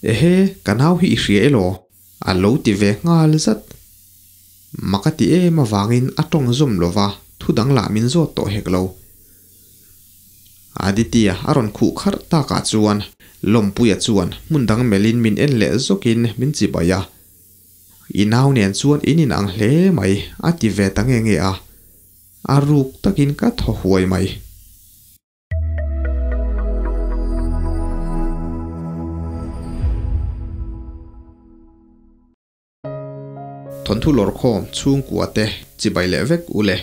Ehe, ka nau hi i hria elaw? A lo ti ve nghal zat. Mak a ti em avangin a tawng zawm lo va, thu dang lah min zawt tawh hek lo. Aditya a rawn khuh kharh takah chuan Lawmpuia chuan hmun dang melhin min en leh zawkin min chibai a. I nau nen chuan in inang hle mai a ti ve ta nge nge a, a ruk takin ka thaw huai mai. Thawnthu lawrkhawm chhungkua te chibai leh vek u le.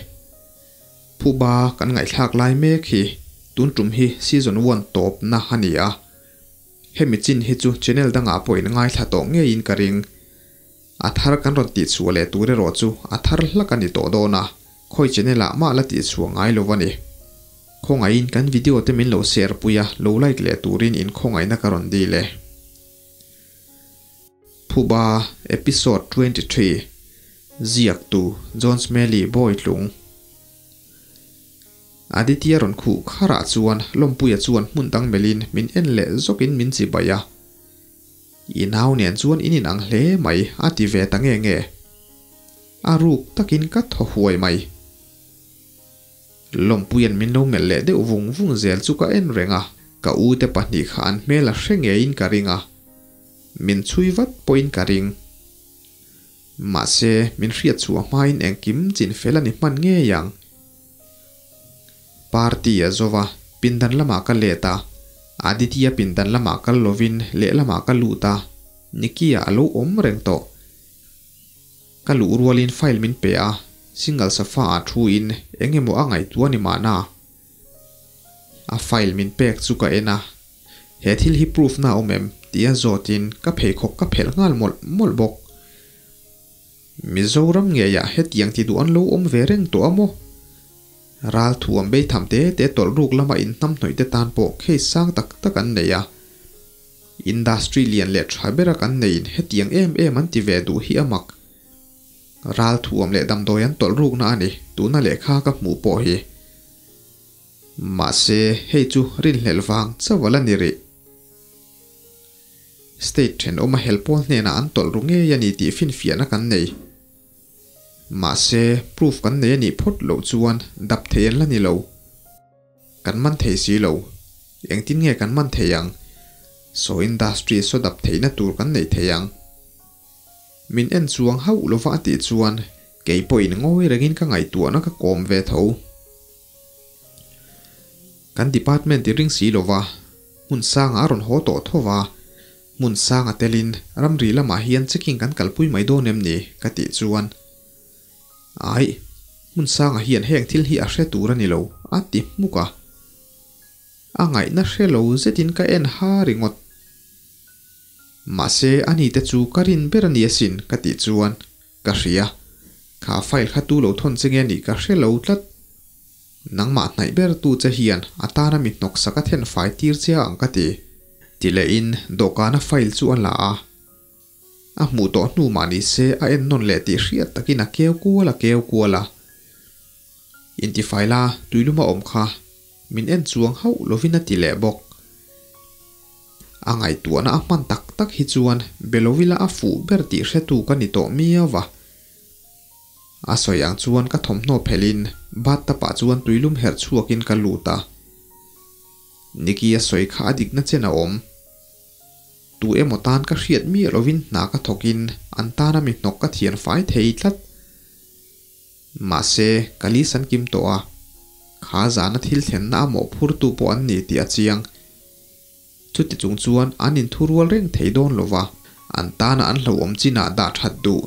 Phuba kan ngaihthlak lai mek hi tun tum hi season one tawp na a ni a. Hemi chin hi chu channel dangah pawh in ngaithla tawh ngeiin ka ring. A thar kan rawn tihchhuah leh tur erawh chu a thar hlak a ni tawh dawn a, khawi channel ah mah la tihchhuah ngai lo a ni. Khawngaihin kan video te min lo share pui a, lo like leh turin in khawngaihna ka rawn dil e. Phuba Episode 23 Ziaktu John Smelly Bawitlung Aditya rawn khuh kharah chuan Lawmpuia chuan hmun dang melhin min en leh zawkin min chibai a. I nau nen chuan in inang hle mai a ti ve ta nge nge. A ruk takin ka thaw huai mai. Lawmpuia'n min lo melh leh deuh vung vung zel chu ka en reng a, ka u te pahnih kha an hmel a hre ngeiin ka ring a, min chhui vat pawhin ka ring. Mahse, min hriat chhuah hmain engkim chin fel a ni hman ngei ang. Party a zo va, pindan lamah ka let a, Aditya pindan lamah kal lovin lehlamah ka lut a, Nicky-a a lo awm reng tawh. Ka luh rualin file min pe a, single sofa ah thu in eng emaw a ngaihtuah ni mahna. A file min pek chu ka en a, he thil hi proof na awm em tia zawt in ka pheikhawk ka phelh nghal mawlh mawlh bawk. Mizoram ngeiah hetiang ti duh an lo awm ve reng tawh a maw? Ral thuam bei tham te te tawlh ruk lama in hnamhnawih te tan pawh case sang tak tak an nei a. Industry lian leh tha bera kan neiin hetiang em em an ti ve duh hi a mak. Ral thuam leh damdawi an tawlh rukna a ni, tuna lehkha ka hmuh pawh hi. Mahse, hei chu rinhlelh vang chauh a la ni rih. State thenawma helpawl hnenah an tawlh ru ngei a ni tih finfiahna kan nei. Mahse, proof kan nei a nih phawt loh chuan dap thei an la ni lo. Kan man thei si lo. Engtin nge kan man thei ang? Saw industry saw dap theihna tur kan nei thei ang. Min en chuang hauh lova a tih chuan kei pawhin ngawi rengin ka ngaihtuahna ka kawm ve tho. Kan department i ring si lova, hmun sangah a rawn haw tawh tho va, hmun sanga telin ramri lamah hian checking kan kalpui mai dawn em ni? ka tih chuan Aih, Hmunsanga hian heng thil hi a hre tur a ni lo, a ti hmuk a. A ngaihna hre lo zetin ka en ha ringawt. Mahse, ani te chu ka rin ber a ni asin ka tih chuan ka hria. Kha file kha tu lo thawn che nge nih ka hre lo tlat. Nangmah hnaih ber tu che hian a tana mi hnawksak a then fai tir che ang ka ti. Ti lehin dawhkana file chu a la a. A hmuh tawh hnu mah ni se a en nawn leh tih hriat takin a keu kual a keu kual a. Intifai la, tuilum a awm kha. Min en chuang hauh lovin a ti leh bawk. A ngaihtuahna a hman tak tak hi chuan Belovila a fuh ber tih hretu ka ni tawh miau va. A sawi ang chuan ka thawmhnaw phelhin bathtub ah chuan tuilum herh chhuakin ka lut a. Nikki a sawi kha a dikna chen a awm. Tu emaw tan ka hriat miah lovin hna ka thawkin an tana mi hnawk ka thian fai thei tlat. Mahse, ka list an kim tawh a, kha zana thil thlenna a mawhphurtu pawh an ni tih a chiang. Chuti chung chuan an inthurual reng thei dawn lova, an tana an hlauhawm chinah dah that duh,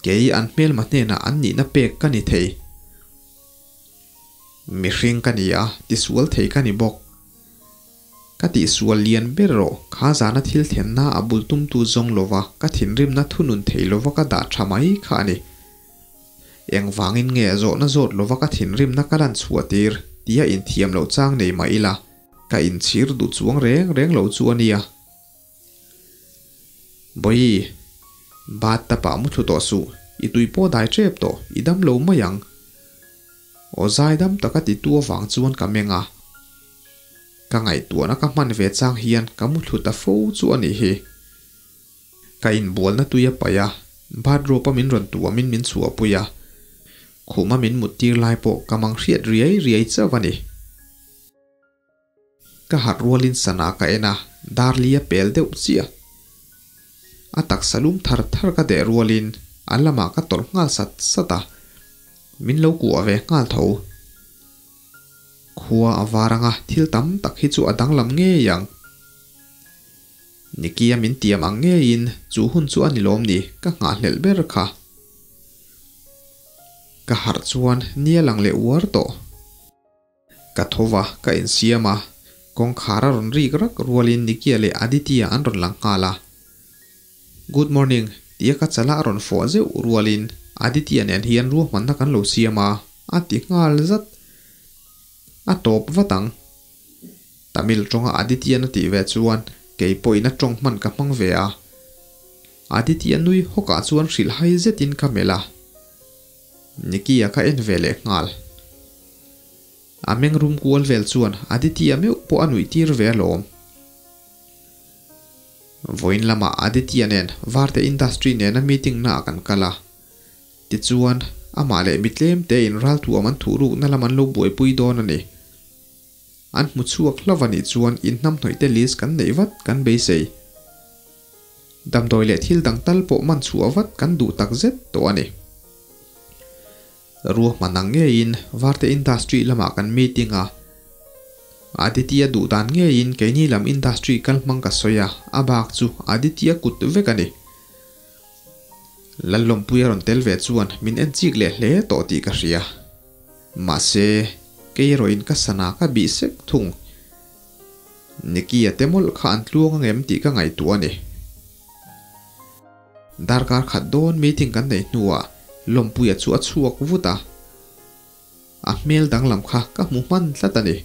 kei an hmelma hnenah an nihna pek ka ni thei. Mihring ka ni a, tisual thei ka ni bawk. Ka tihsual lian ber rawh, kha zana thil thenna a bul tumtu zawng lova ka thinrimna thunun thei lova ka dah tha mai kha a ni. Engvangin nge zawhna zawt lova ka thinrimna ka lan chhuah tir tia inthiam loh chang nei mah ila, ka inchhir duh chuang reng reng lo chu a nia. Bawihi, bathtub ah mu thlu tawh suh, i tui pawh dai tep tawh, i dam lo mai ang. Aw zaidam taka titu avang chuan ka meng a. Ka ngaihtuahna ka hman ve chang hian ka mu thlu ta fo chu a nih hi. Ka inbualna tui a paih a, bathrobe a min rawn tuamin min chhuahpui a, khuma min muttir lai pawh ka mang hriat riai riai chauh a ni. Ka harh rualin sana ka en a, dar li a pel deuh chiah. A taksa lum thar thar ka deh rualin a lamah ka tawlh nghal sat sat a, min lo kuah ve nghal tho. Khua a var anga thil tam tak hi chu a danglam ngei ang. Nikia min tiam ang ngeiin chu hun chu a ni lawm ni ka nghahhlelh ber kha. Ka harh chuan nia lang leh uar tawh. Ka tho va, ka insiam a, kawngkhar a rawn rik rak rualin Nikia leh Aditya an rawn lang nghal a. Good morning, tia ka chala a rawn fawh zeuh rualin Aditya nen hian ruahmanna kan lo siam a, a ti nghal zat. A tawp vat ang. Tamil tawnga Aditya-na tih ve chuan kei pawhin a tawng hman ka hmang ve a. Aditya nui hawkah chuan hrilhhai zetin ka melh a. Nicky-a ka en ve leh nghal. A meng rum kual vel chuan Aditya meuh pawh a nuih tir ve alawm. Vawiin lamah Aditya nen Varte Industry nena meeting naah kan kal a. Tichuan, amah leh mi tlem tein ralthuam an thuhrukna lam an lo buaipui dawn a ni. An hmu chhuak hlauh a nih chuan inhnamhnawih te list kan neih vat kan beisei. Damdawi leh thil dang tal pawh man chhuah vat kan duh tak zet tawh a ni. Ruahman ang ngeiin Varte Industry lamah kan meeting a. Aditya duh dan ngeiin keini lam industry kal hmang ka sawi a, a bak chu Aditya kut vek a ni. Lallawmpui a rawn tel ve chuan min en chik leh hle tawh tih ka hria. Mahse, kei erawhin ka sana ka bih sek thung. Nicky-a te mawlh kha an tluang ang em tih ka ngaihtuah a ni. Darkar khat dawn meeting kan neih hnuah Lawmpuia chu a chhuak vut a. A hmel danglam kha ka hmu hman tlat a ni.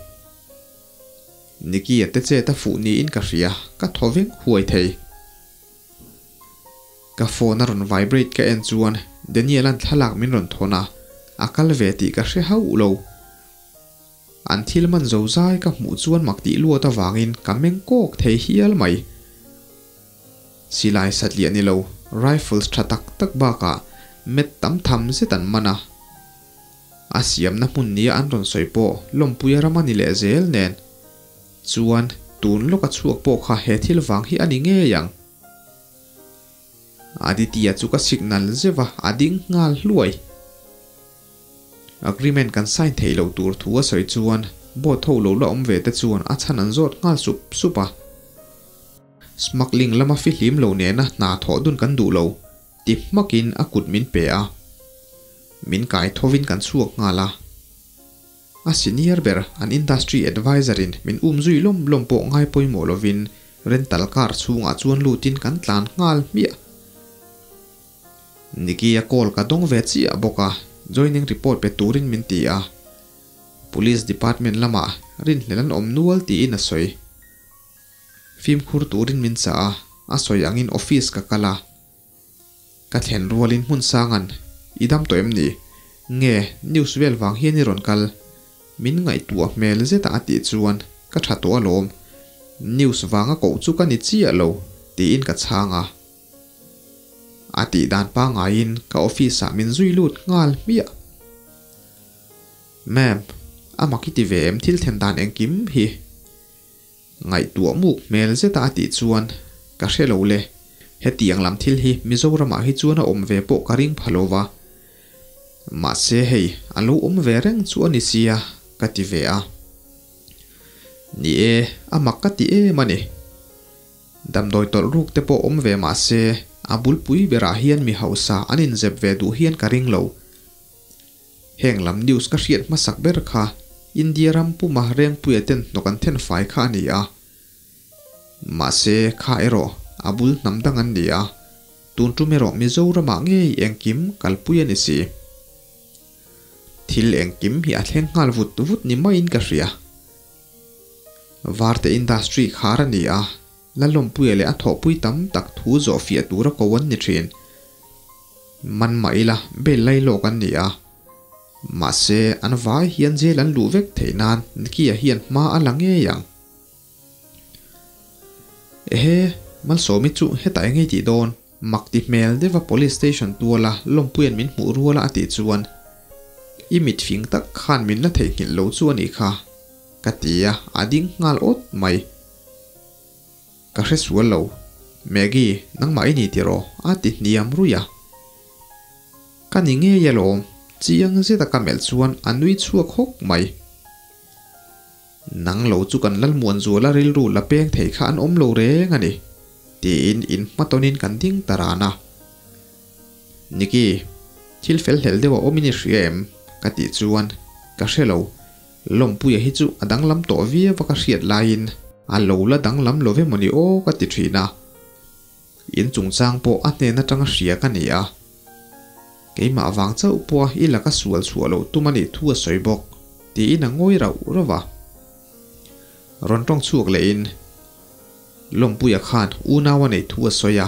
Nicky-a te chet a fuh niin ka hria, ka thaw veng huai thei. Ka phone a rawn vibrate ka en chuan Daniel-a'n thlalak min rawn thawn a, a kal ve tih ka hre hauh lo. An thil man zo zai ka hmuh chuan mak tih luat avangin ka meng kawk thei hial mai. Silai satliah ni lo, rifles tha tak tak bakah met tam tham zet an man a. A siamna hmun nia an rawn sawi pawh lawmpuia ram a ni leh zel nen chuan tun lawka chhuak pawh kha he thil vang hi a ni ngei ang. Aditya chu ka signal zeuh a, a ding nghal hluai. Agreement kan sign theih loh tur thu a sawi chuan boat ho lo la awm ve te chuan a chhan an zawt nghal sup sup a. Smuggling lama fihlim lo nena hna thawh dun kan duh lo ti hmakin a kut min pe a. Min kai thovin kan chhuak nghal a. A senior ber an industry advisor in min um zui lawm lawm pawh ngai pawimawh lovin rental car chhungah chuan lutin kan tlan nghal hmiah. Nicky-a call ka dawng ve chiah bawk a, joining report pe turin min ti a. Police department lamah rinhlelh an awm nual tiin a sawi. Fimkhur turin min chah a, a sawi angin office ka kal a. Ka thlen rualin hmun sanga'n, I dam tawh em ni? Nge, news vel vang hian i rawn kal? Min ngaihtuah hmel zeta a tih chuan, Ka tha tawh alawm. News vanga koh chu ka ni chiah lo, tiin ka chhang a. A tih dan pangaiin ka office ah min zui lut nghal hmiah. Ma'am, a mak i ti ve em thil then dan engkim hi? Ngaihtuah muk hmel zeta a tih chuan ka hre lo le, hetiang lam thil hi Mizoramah hi chuan a awm ve pawh ka ring pha lo va. Mahse hei a lo awm ve reng chu a ni sia ka ti ve a. Ni e, a mak ka ti em a ni. Damdawi tawlh ruk te pawh awm ve mah se, a bulpui berah hian mi hausa an inzep ve duh hian ka ring lo. Heng lam news ka hriat hmasak ber kha India ram puma Rengpuia ten hnawk an then fai kha a ni a. Mahse, kha erawh a bul hnam dang an ni a, tun tum erawh Mizoramah ngei engkim kalpui a ni si. Thil engkim hi a thleng nghal vut vut ni maiin ka hria. Varte Industry khar a ni a, Lalawmpuia leh a thawhpui tam tak thu zawh fiah tura ko an ni thin. Man mah ila bail lai lawk an ni a. Mahse, an vai hian jail an luh vek theih nan Nicky-a hian hma a la ngei ang. Ehe, Malsawmi chu hetah eng ei tih dawn? Mak ti hmel deuha police station tuala lawmpuia'n min hmuh ruala a tih chuan, I mit fing tak khan min la theihnghilh lo chu a nih kha, ka ti a, a ding nghal awt mai. Ka hre sual lo. Maggie, nangmah i ni tiraw? a ti hniam ruih a. Ka ni ngei alawm, chiang zeta ka melh chuan a nui chhuak hawk mai. Nang lo chu kan Lalmuanzuala rilru la peng thei kha an awm lo reng a ni, tiin inhmatawnin kan ding ta ran a. Niki, thil fel hlel deuh a awmin i hria em? ka tih chuan, Ka hre lo, Lawmpuia hi chu a danglam tawh viau a ka hriat laiin a lo la danglam lo ve mawni aw ka ti thin a. In chungchang pawh a hnen atanga hria ka ni a. Keimah vang chauh pawha i laka sual chhuah loh tum a nih thu a sawi bawk, tiin a ngawi rauh rauh a. Rawn tawng chhuak lehin Lawmpuia khan unau a neih thu a sawi a,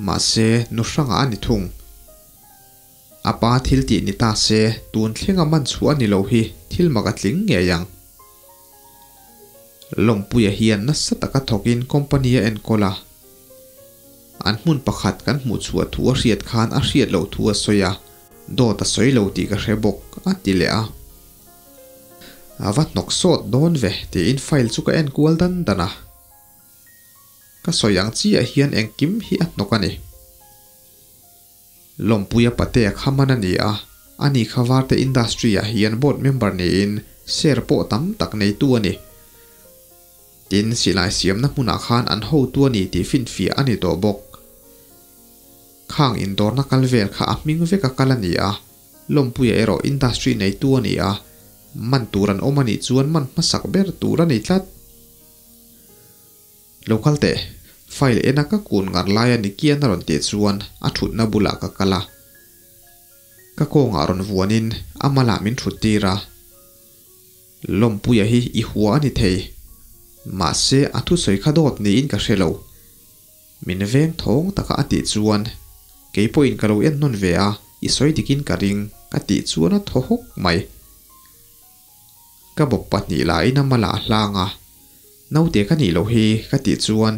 mahse nu hrangah a ni thung. A pa thil tih ni ta se, tun thlenga man chhuah a ni lo hi thil mak a tling ngei ang. Lawmpuia hian nasa taka thawkin company a enkawl a. An hmun pakhat kan hmuh chhuah thu a hriat khan a hriat loh thu a sawi a, dawt a sawi lo tih ka hre bawk, a ti leh a. A va hnawk sawt dawn ve tiin file chu ka en kual dan dan a. Ka sawi ang chiah hian engkim hi a hnawk a ni. Lawmpuia Patea kha man a ni a, ani kha Varte Industry ah hian board member niin share pawh tam tak neitu a ni. Tin, silai siamna hmunah khan an hotu a ni tih finfiah a ni tawh bawk. Khang indawrna kal vel kha a hming veka kal a ni a, Lawmpuia erawh industry neitu a ni a, man tur an awm a nih chuan man hmasak ber tur a ni tlat. Lo kal teh, file ena ka kun ngar laia Nikian a rawn tih chuan a thutna bulah ka kal a. Ka kawngah rawn vuanin a malah min thut tir a. Lawmpuia hi i hua a ni thei. Mahse a thusawi kha dawt niin ka hre lo. Min veng thawng taka a tih chuan kei pawhin ka lo en hnawn ve a, i sawi dikin ka ring ka tih chuan a thaw hawk mai. Ka bawp pahnih lahin a malah a hlang a, Naute ka nih loh hi ka tih chuan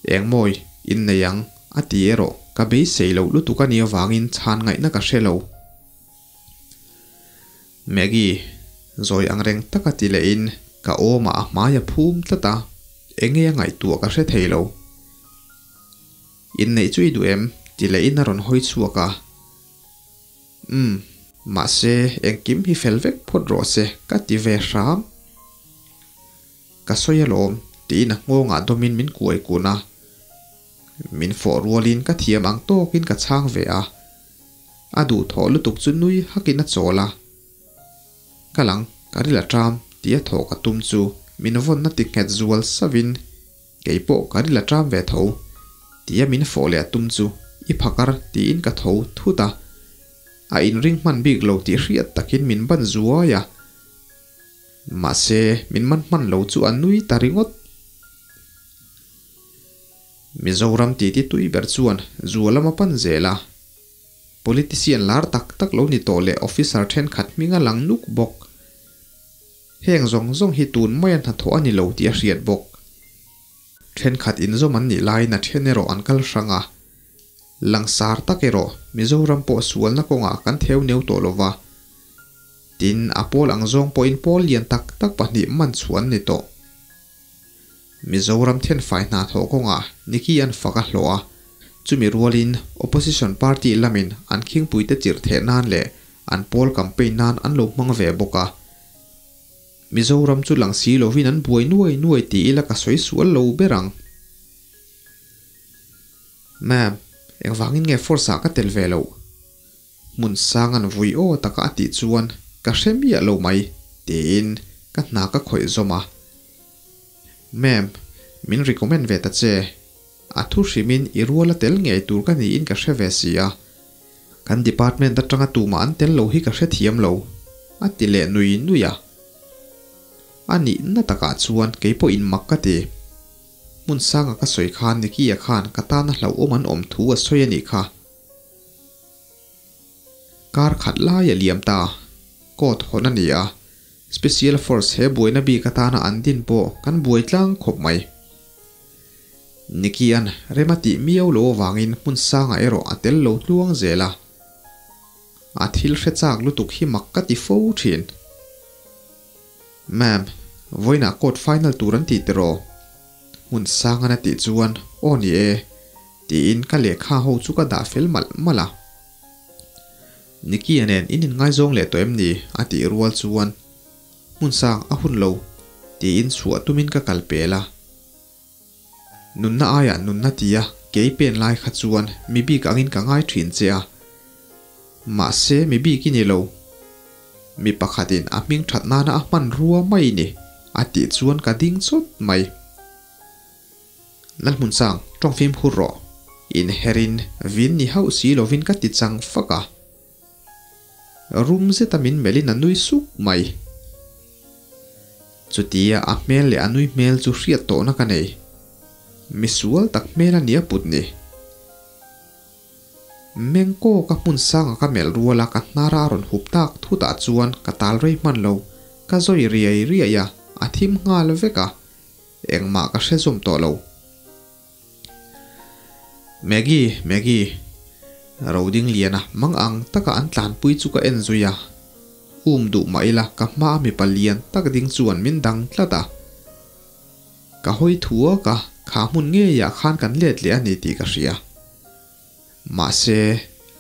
Engmawi innei ang a ti erawh ka beisei loh lutuk a nih avangin chhan ngaihna ka hre lo. Maggie, zawi ang reng taka ti lehin ka awmah a hmai a phum tlat a, enge a ngaihtuah ka hre thei lo. Inneih chu i duh em? ti lehin a rawn hawi chhuak a. Umm, mahse engkim hi fel vek phawt rawh se ka ti ve hram. Ka sawi alawm tiin a nghawngah dawmin min kuai kun a. Min fawh rualin ka thiam ang tawkin ka chhang ve a. A duhthawh lutuk chu nui hakin a chawl a. Ka lang, ka ril a ṭam tia thawh ka tum chu min vawnna ti nghet zual savin Kei pawh ka ril a ṭam ve tho, tia min fawh leh a tum chu i phakar tiin ka tho thut a. A inring hman bik lo tih hriat takin min ban zuai a. Mahse, min man hman lo chu a nui ta ringawt. Mizoram titi tui ber chuan zua lama pan zel a. Politician lar tak tak lo ni tawh leh officer thenkhat hming a lang nuk bawk. Heng zawng zawng hi tun maia hnathawh a ni lo tih a hriat bawk. Thenkhat inzawm an nih laiin a then erawh an kal hrang a. Langsar tak erawh Mizoram pawh sualna kawngah kan theu neu tawh lo va. Tin, a pawl ang zawng pawhin pawl lian tak tak pahnih man chhuah an ni tawh. Mizoram thenfai hna thawh kawngah Niki an fak a hlawh a, chumi rualin Opposition party lamin an khingpuite chirh theh nan leh an pawl campaign nan an lo hmang ve bawk a. Mizoram chu lang si lovin an buai nuai nuai ti ila ka sawi sual lo ber ang. Ma'am, engvangin nge force ah ka tel ve loh? Hmun sang an vui aw taka a tih chuan ka hre miah lo mai tiin ka hna ka khawih zawm a. Ma'am, min recommend ve ta che. A thu hrimin i rual a tel ngei tur ka niin ka hre ve si a. Kan department atanga tumah an tel lo hi ka hrethiam lo, a ti leh nui nui a. A nihna takah chuan kei pawhin mak ka ti. Hmun sanga ka sawi khan Nicky-a khan ka tana hlauhawm an awm thu a sawi a nih kha. Kar khat lai a liam ta. Court hawn a ni a, Special Force he buaina bik atana an din pawh kan buai tlang khawp mai. Nicky-a'n rem a tih miau lo avangin hmun sangah erawh a tel lo tluang zel a. A thil hre chak lutuk hi mak ka ti fo thin. Ma'am, vawiinah court final tur an ti tiraw? Hmun sangan a tih chuan, Aw ni e, tiin ka lehkha ho chu ka dah fel malh malh a. Nicky-a nen in inngaizawng leh tawh em ni? a tih rual chuan, Hmun sang a hun lo, tiin chhuah tumin ka kal pel a. Nunna aiah nunna tia kei pen lai kha chuan mi bik angin ka ngai thin che a. Mahse mi bik i ni lo. Mi pakhatin a hming that nana a hmanrua mai ni, a tih chuan ka ding chawt mai. Lalhmunsang, tawng fimkhur rawh. Inherin vin ni hauh si lovin ka ti chang fak a. Rum zeta min melhin a nui suk mai. Chutia a hmel leh a nui hmel chu hriat tawhna ka nei. Misual tak hmel a nia put ni. Mengkaw ka hmun sanga ka melh ruala ka hnara a rawn hup tak thutah chuan ka tal rei hman lo. Ka zawi riai riai a, a thim nghal vek a. Engmah ka hre zawm tawh lo. Maggie, Maggie. Roding liana mang ang taka an tlanpui chu ka en zui a. Um duh mah ila ka hmaa mipa lian tak ding chuan min dang tlat a. Ka hawi thuak a, kha hmun ngeiah khan kan let leh a ni tih ka hria. Mahse,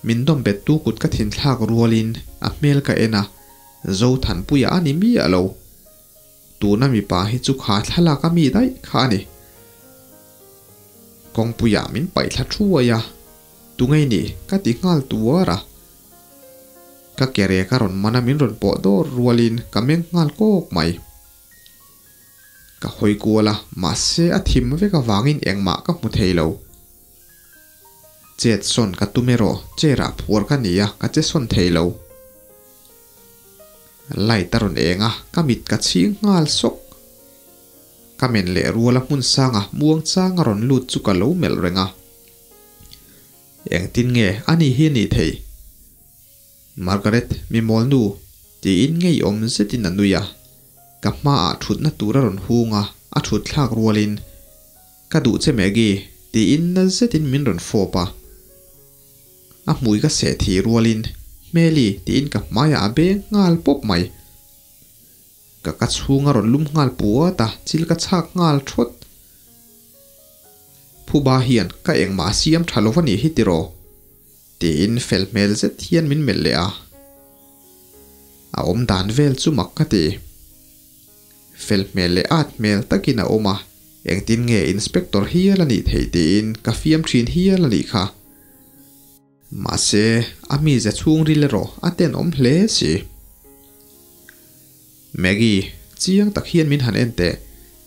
min dawm bettu kut ka thinthlak rualin a hmel ka en a, Zothanpuia a ni miah lo. Tuna mipa hi chu kha thlalak a mi daih kha a ni. Kawngpuiah min paih thla thuai a, Tungei ni? ka ti nghal tuar a. Ka kere ka rawn man a min rawn pawh dawr rualin ka meng nghal kawk mai. Ka hawi kual a, mahse a thim vek avangin engmah ka hmu thei lo. Chet sawn ka tum erawh chair ah phuar ka ni a, ka che sawn thei lo. Light a rawn eng a, ka mit ka chhing nghal sawk. Ka men leh rual a hmun sanga muang chang a rawn lut chu ka lo melh reng a. Engtin nge a ni hi a nih theih? Margaret, mi mawl nu, tiin ngeiawm zetin a nui a. Ka hmaah thutna tur a rawn hung a, a thut thlak rualin, Ka duh che Maggie, tiin na zetin min rawn fawp a. A hmui ka seh thih rualin, Hmeli, tiin ka hmaiah a beng nghal pawp mai. Ka ka chhung a rawn lum nghal puat a, chil ka chhak nghal thawt. Phuba hian ka engmah a siam tha lo va nih hi tiraw? Tiin fel hmel zet hian min melh leh a. A awm dan vel chu mak ka ti. Fel hmel leh at hmel takin a awm a, engtin nge inspector hial a nih theih tiin ka fiam thin hial a nih kha. Mahse, a mize chhungril erawh a tenawm hle si. Maggie, chiang tak hian min han en teh,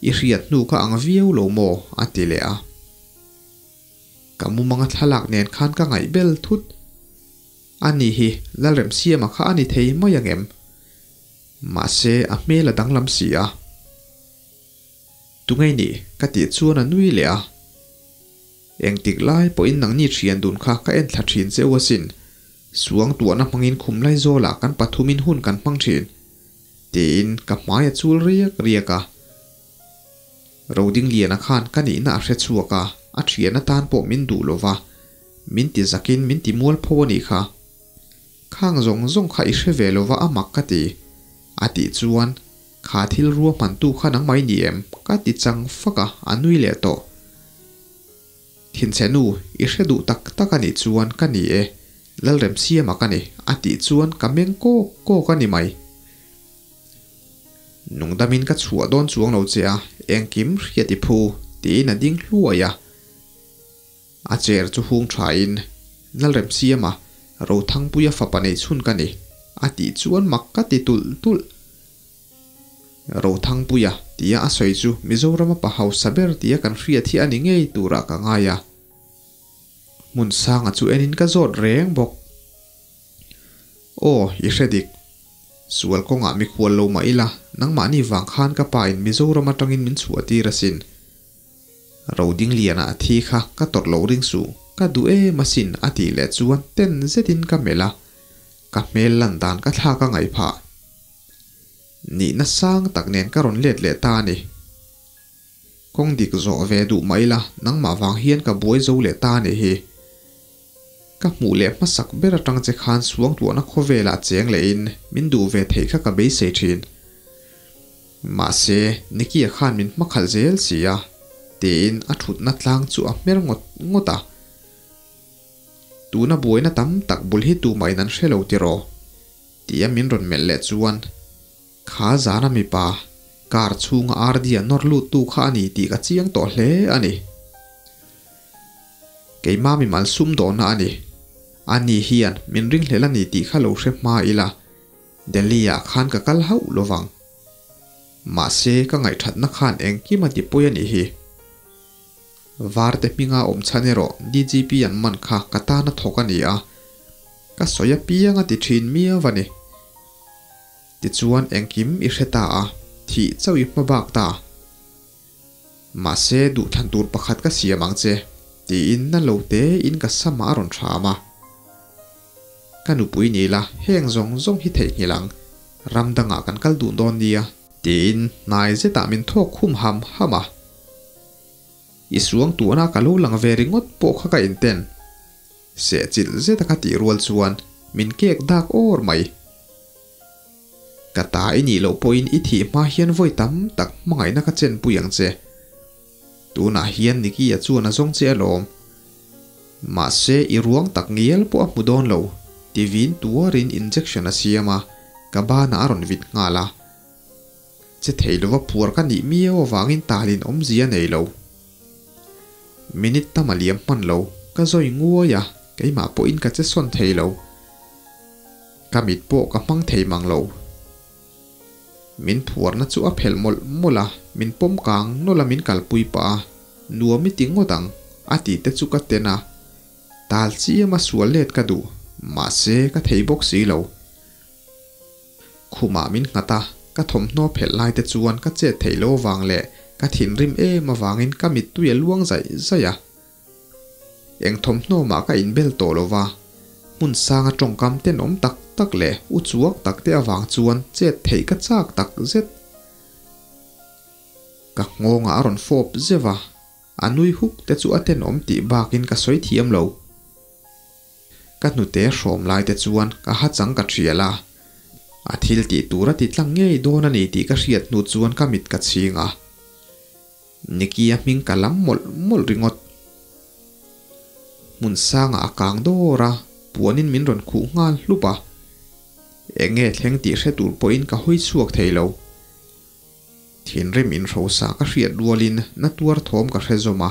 i hriat hnu kha ang viau lo maw? a ti leh a. Ka mumanga thlalak nen khan ka ngaih bel thut. Ani hi Lalremsiama kha a ni thei mai ang em? Mahse, a hmel a danglam si a. Tungei nih? ka tih chuan a nui leh a. Engtik lai pawhin nangni thian dun kha ka en thla thin che u asin. Suang tuahna hmangin khum lai zawlah kan pathumin hun kan hmang thin. Tiin ka hmai a chul riak riak a. Rodingliana khan ka nihna a hre chhuak a, a thian atan pawh min duh lo va, min ti zakin min ti mual pho a nih kha. Khang zawng zawng kha i hre ve lo va a mak ka ti. A tih chuan, Kha thil ruahmantu kha nangmah i ni em? ka ti chang fak a, a nui leh tawh. Thinchhe nu, i hre duh tak tak a nih chuan ka ni e, Lalremsiama ka ni, a tih chuan ka meng kawk kawk a ni mai. Nungdamin ka chhuah dawn chuang lo che a, engkim hriat i phu, tiin a ding hluai a. A chair chu hung thain, Lalremsiama, Rothangpuia fapa nei chhun ka ni, a tih chuan mak ka ti tulh tulh. Rothangpuia tia a sawi chu Mizorama pa hausa ber tia kan hriat hi a ni ngei turah ka ngai a. Hmunsanga chu enin ka zawt reng bawk. Aw, i hre dik. Sual kawngah mikhual lo mah ila, nangmahni vang khan ka pa in Mizoram atangin min chhuah tir asin. Rodingliana a thi kha ka tawrh lo ring suh, ka duh em asin a tih leh chuan ten zetin ka melh a, ka hmel lan dan ka thlak a ngaih phah. Nihna sang tak nen ka rawn let leh ta a ni. Kawng dik zawh ve duh mah ila nangmah vang hian ka buai zo leh ta a nih hi. Ka hmuh leh hmasak ber atang che khan suangtuahna khawvelah cheng lehin min duh ve theih kha ka beisei thin. Mahse, Nicky-a khan min hmakhalh zel si a, tiin a thutna tlang chu a hmer ngawt ngawt a. Tuna buaina tam tak bul hi tumahin an hre lo tiraw? Tia min rawn melh leh chuan, Kha zana mipa, car chhunga RD-a nawr luttu kha a ni tih ka chiang tawh hle a ni. Keimah mimal sum dawhna a ni. Ani hian min ringhlel a ni tih kha lo hre hma ila, Delhi-ah khan ka kal hauh lovang. Mahse, ka ngaihthatna khan engkim a ti pawi a nih hi. Varte hminga awm chhan erawh DGP an man kha ka tan a thawk a ni a, ka sawi apiang a ti thin miau a ni. Tichuan engkim i hre ta a, thih chauh i hma bak ta. Mahse duhthlan tur pakhat ka siam ang che, tiin na lo te in ka samah a rawn hram a. Ka nupui ni la, heng zawng zawng hi theihnghilh ang, ram dangah kan kal duh dawn nia. Tiin hnai zetah min thawk khum ham ham a. I suang tuahna ka lo lang ve ringawt pawh kha ka inten. Sehchilh zeta ka tih rual chuan min kek dak awr mai. Ka ta i nih loh pawhin i thih hma hian vawi tam tak hmangaihna ka chenpui ang che. Tunah hian Nicky-a chuan a zawng che alawm. Mahse i ruang tak ngial pawh a hmu dawn lo, ti vin tuarin injection a siam a, ka banah a rawn vit nghal a. Che thei lova phuar ka nih miau avangin talin awmzia a nei lo. Minute tam a liam hman lo, ka zawi nguai a, keimah pawhin ka che sawn thei lo. Ka mit pawh ka hmang thei mang lo. Min phuarna chu a phelh mawlh mawlh a, min pawm kang nawlh a min kalpui pah a, nuam i ti ngawt ang, a tih te chu ka ten a. Tal chiam a sual let ka duh, mahse ka thei bawk si lo. Khumah min nghat a, ka thawmhnaw phelh lai te chuan ka chet theih lo avang leh ka thinrim em avangin ka mittui a luang zaih zaih a. Eng thawmhnaw mah ka inbel tawh lo va, hmun sanga tawngkam tenawm tak tak leh u chuak tak te avang chuan chet theih ka chak tak zet. Ka nghawngah a rawn fawp zeuh a, a nui huk te chu a tenawm tih bakin ka sawi thiam lo. Ka hnute hrawm lai te chuan ka ha chang ka thial a, a thil tih tur a ti tlang ngei dawn a ni tih ka hriat hnu chuan ka mit ka chhing a. Nicky-a hming ka lam mawlh mawlh ringawt. Hmun sangah a kang dawr a, puanin min rawn khuh nghal hlup a. Eng nge thleng tih hre tur pawhin ka hawi chhuak thei lo. Thinrim inhrosa ka hriat rualin na tuar thawm ka hre zawm a.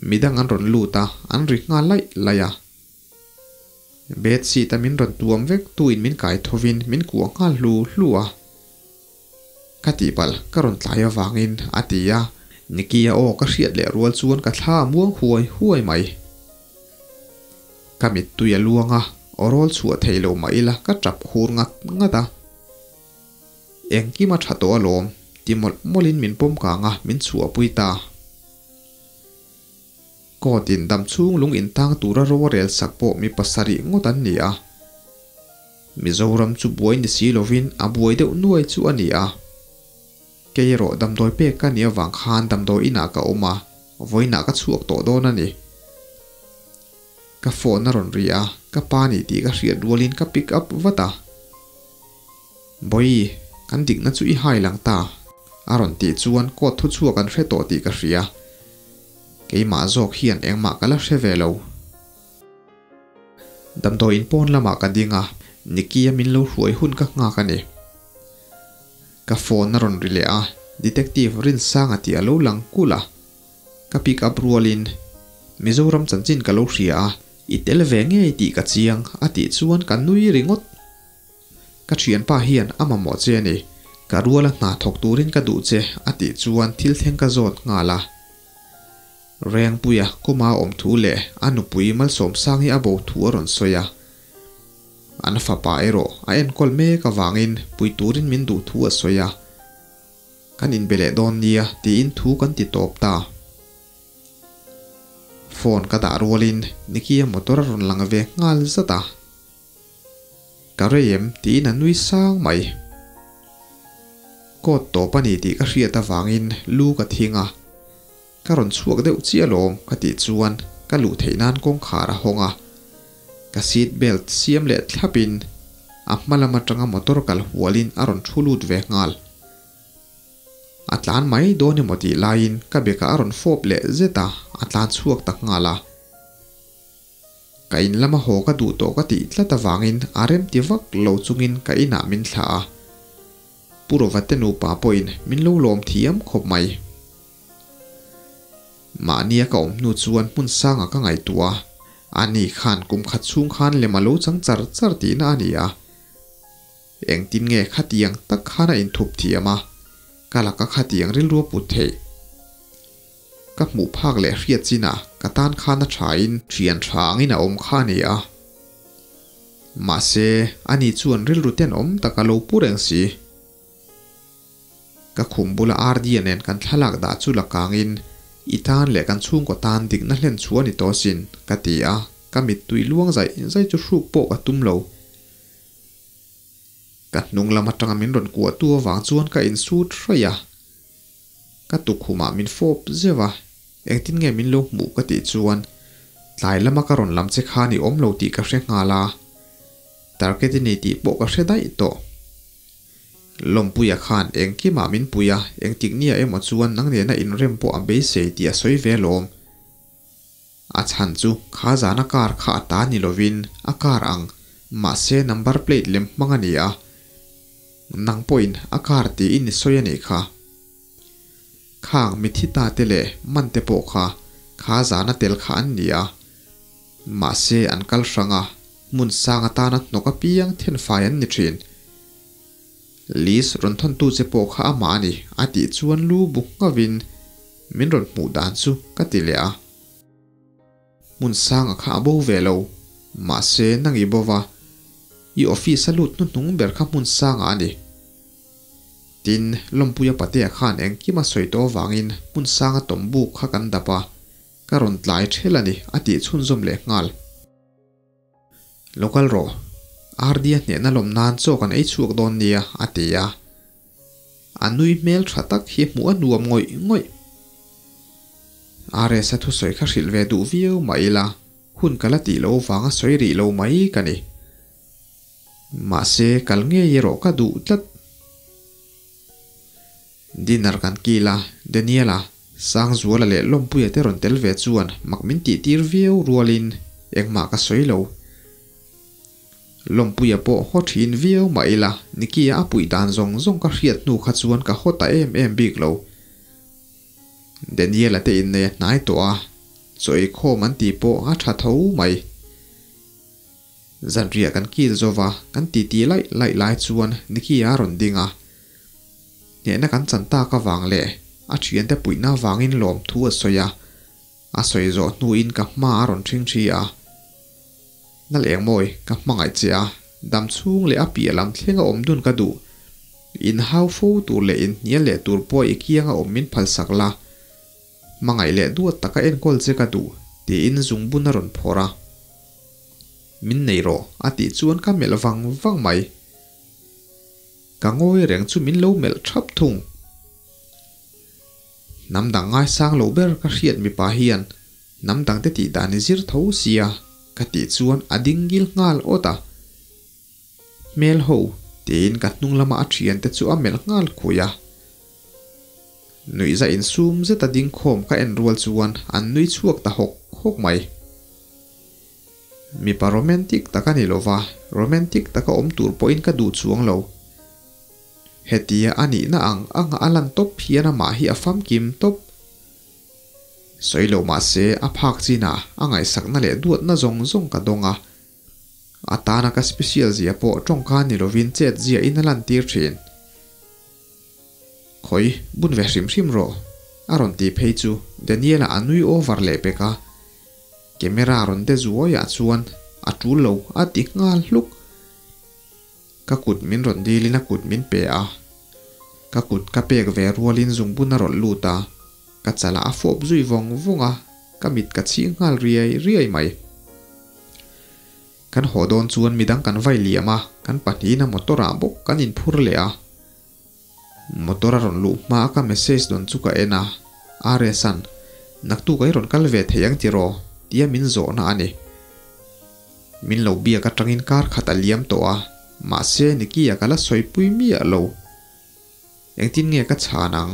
Midang an rawn lut a, an ri nghal laih laih a. Bed sheet a min rawn tuam vek tuin min kai thovin min kuah nghal hlu hlu a. Ka tihpalh ka rawn tlai avangin a ti a, Nicky-a aw ka hriat leh rual chuan ka thla a muang huai huai mai. Ka mittui a luang a, aw rawl chhuah thei lo mah ila ka tap khur ngat ngat a. Engkim a tha tawh alawm, ti mawlh mawlhin min pawm kang a, min chhuahpui ta. Court in dam chhung lung intang tura ro a rel sak pawh mi pasarih ngawt an ni a. Mizoram chu buai ni si lovin a buai deuh nuai chu a ni a. Kei erawh damdawi pek ka nih avang khan damdawi inah ka awm a, vawiinah ka chhuak tawh dawn a ni. Ka phone a rawn ri a, ka pa nih tih ka hriat rualin ka pick up vat a. Bawi, kan dikna chu i hai lang ta, a rawn tih chuan court thu chhuak an hre tawh tih ka hria. Keimah zawk hian engmah ka la hre ve lo. Damdawiin pawn lamah ka ding a, Nicky-a min lo hruai hun ka nghak a ni. Ka phone a rawn ri leh a, Detective Rinsanga tih a lo lang kulh a. Ka pick up rualin, Mizoram chanchin ka lo hria a, i tel ve ngei tih ka chiang, a tih chuan ka nui ringawt. Ka thianpa hian a mamawh che a ni, ka ruala hna thawk turin ka duh che a tih chuan thil thleng ka zawt nghal a. Rengpuia kawma a awm thu leh a nupui Malsawmsang hi a bo thu a rawn sawi a. An fapa erawh a enkawl mek avangin pui turin min duh thu a sawi a. Kan inbe leh dawn nia tiin thu kan ti tawp ta. Phone ka dah rualin Nicky-a motor a rawn lang ve nghal zat a. Ka rei em? tiin a nui sang mai. kawt tawp a ni tih ka hriat avangin lu ka thing a, ka rawn chhuak deuh chiah alawm ka tih chuan ka luh theih nan kawngkhar a hawng a, ka seat belt siam leh thlapin a hma lam atanga motor kal hualin a rawn thu lut ve nghal. A tlan mai dawn emaw tih laiin ka bekah a rawn fawp leh zet a, a tlan chhuak tak nghal a. Ka in lama haw ka duh tawh ka tih tlat avangin a remti vak lo chungin ka inah min thlah a. Pu Rovate nupa pawhin min lo lawm thiam khawp mai. Mahnia ka awm hnu chuan hmun sangah ka ngaihtuah a, ani khan kum khat chhung khan lem a lo chang char char tihna a ni a. Engtin nge khatiang tak khan a inthup thiam a, ka laka khatiang rilru a put theih? Ka hmuh phak leh hriat chinah ka tan khan a thain thian tha angin a awm kha a ni a. Mahse, ani chuan rilru tenawm tak a lo pu reng si. Ka khum bula Ardia nen kan thlalak dah chu la kangin, I tan leh kan chhungkaw tan dikna hlen chu a ni tawh asin, ka ti a, ka mittui luang zai zai chu hruk pawh ka tum lo. Ka hnung lam atanga min rawn kuahtu avang chuan ka insut hraih a. Ka tukhumah min fawp zeuh a, engtin nge min lo hmuh ka tih chuan tlai lama ka rawn lam che khan i awm lo tih ka hre nghal a, target i nei tih pawh ka hre daih tawh. Lawmpuia khan engkimah min pui a, engtik nia emaw chuan nang nena inrem pawh a beisei tih a sawi ve alawm. A chhan chu kha zana car kha a ta ni lovin a car ang, mahse number plate lem hmang a ni a. Nang pawhin a car tiin i sawi a nih kha. Khang mithi ta te leh man te pawh kha kha zana tel kha an ni a. Mahse an kal hrang a, hmun sang atana hnawk apiang thenfai an ni thin. Liz rawn thawntu che pawh kha amah a ni a tih chuan lu bu nghavin min rawn hmuh dan chu ka ti leh a. Hmun sanga kha a bo ve lo, mahse nang i bo va, i office a lut hnuhnung ber kha hmun sanga a ni. Tin, Lawmpuia patea khan engkim a sawi tawh avangin hmun sanga tawm buk kha kan dap a, ka rawn tlai ṭhel a ni a tih chhunzawm leh nghal. Lo kal rawh, Ardia hnehna lawm nan chaw kan ei chhuak dawn nia, a ti a. A nui hmel tha tak hi hmuh a nuam ngawih ngawih. RS-a thusawi kha hrilh ve duh viau mah ila, hun ka la tih loh vanga sawi rih lo mai ka ni. Mahse, kal ngei erawh ka duh tlat. Dinner kan kil a, Daniela, Sangzuala leh Lawmpuia te rawn tel ve chuan mak min tih tir viau rualin engmah ka sawi lo. Lawmpuia pawh haw thin viau mah ila Nicky-a a puih dan zawng zawng ka hriat hnu kha chuan ka haw ta em em bik lo. Daniela te innei a hnai tawh a, chaw eikhawm an tih pawh a tha tho mai. Zanriah kan kil zova kan titi laih laih lai chuan Nicky-a a rawn ding a. Hnehna kan chan tak avang leh a thiante puihna avangin lawmthu a sawi a, a sawi zawh hnuin ka hma a rawn ṭhing ṭhi a. Nal engmawi, ka hmangaih che a, dam chhung leh a piah lam thleng a awm dun ka duh. In hau fo tur leh inhnial leh tur pawh i kianga awm min phalsak la. Hmangaih leh duat taka enkawl che ka duh, tiin zungbun a rawn phawrh a. Min nei rawh, a tih chuan ka melh vang vang mai. Ka ngawi reng chu min lo melh thap thung. Hnam dang ngaisang lo ber ka hriat mipa hian hnam dangte tih dan i zir tho sia ka tih chuan a ding ngil nghal awt a. Hmel ho tiin ka hnung lama a thiante chu a melh nghal khui a. Nuihza insum zeta ding khawm ka en rual chuan an nui chhuak ta hawk hawk mai. Mipa romantic tak a ni lo va, romantic taka awm tur pawhin ka duh chuang lo. Hetia a nihna ang anga a lan tawp hian amah hi a famkim tawp. Sawi lo mah se a phak chinah a ngaihsakna leh duatna zawng zawng ka dawng a. A tana ka special zia pawh tawngka ni lovin chet ziahin a lantir thin. Khawi, bun ve hrim hrim rawh, a rawn ti phei chu Daniel-a a nui over leh pek a. Camera rawn de zuaiah chuan a tul lo a ti nghal hluk. Ka kut min rawn dilin a kut min pe a. Ka kut ka pek ve rualin zungbun a rawn lut a, ka chalah a fawp zui vawng vawng a, ka mit ka chhing nghal riai riai mai. Kan haw dawn chuan midang kan vai liam a, kan pahnihin a motor ah bawk kan inphur leh a. Motor a rawn luh hma a ka message dawn chu ka en a, RS-a'n, Naktuk i rawn kal ve thei ang tiraw? tia min zawhna a ni. Min lo biak atangin kar khat a liam tawh a, mahse Nicky-a ka la sawipui miah lo. Engtin nge ka chhan ang?